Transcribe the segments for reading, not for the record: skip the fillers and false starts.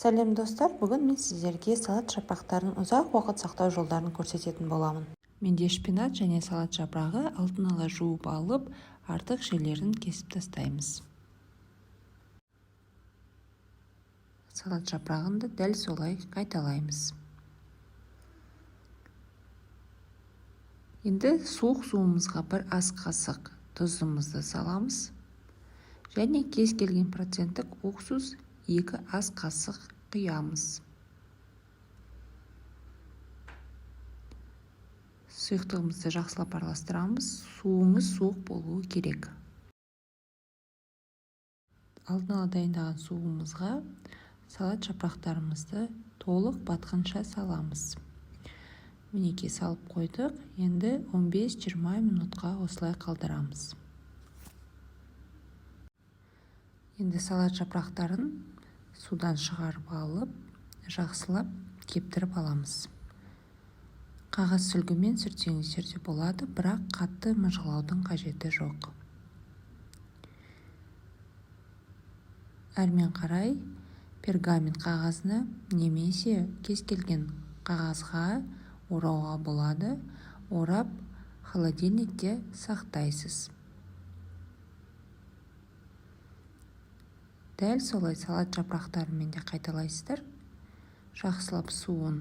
Сәлем, достар! Бүгін мен сіздерге салат жапырақтарын ұзақ уақыт сақтау жолдарын көрсететін боламын. Менде шпинат және салат жапырағы. Алдын ала жуып алып, артық жерлерін кесіп тастаймыз. Салат жапырағын да дәл солай қайталаймыз. Енді суық суымызға бір ас қасық тұзымызды саламыз және кез келген проценттік уксус 2 ас қасық құямыз. Сұйықтығымызды жақсылап араластырамыз. Суыңыз суық болуы керек. Алдын ала дайындаған суымызға салат жапырақтарымызды толық батқанша саламыз. Мінекей, салып қойдық. Енді 15-20 минутқа осылай қалдырамыз. Енді салат жапырақтарын судан шығарып алып, жақсылап кептіріп аламыз. Қағаз сүлгімен сүртсеңіздер де болады, бірақ қатты мыжғылаудың қажеті жоқ. Әрмен қарай пергамент қағазына немесе кез келген қағазға орауға болады. Орап, холодильникте сақтайсыз. Дәл солай салат жапырақтарымен де қайталайсыздар. Жақсылап суын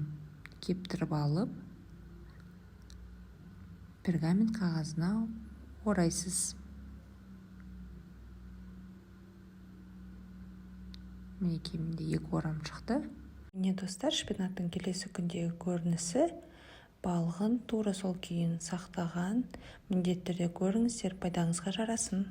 кептіріп алып, пергамент қағазына орайсыз. Мінекей, менде екі орам шықты. Міне, достар, шпинаттың келесі күндегі көрінісі. Балығын тура сол күйін сақтаған. Міндетті түрде көріңіздер, пайдаңызға жарасын.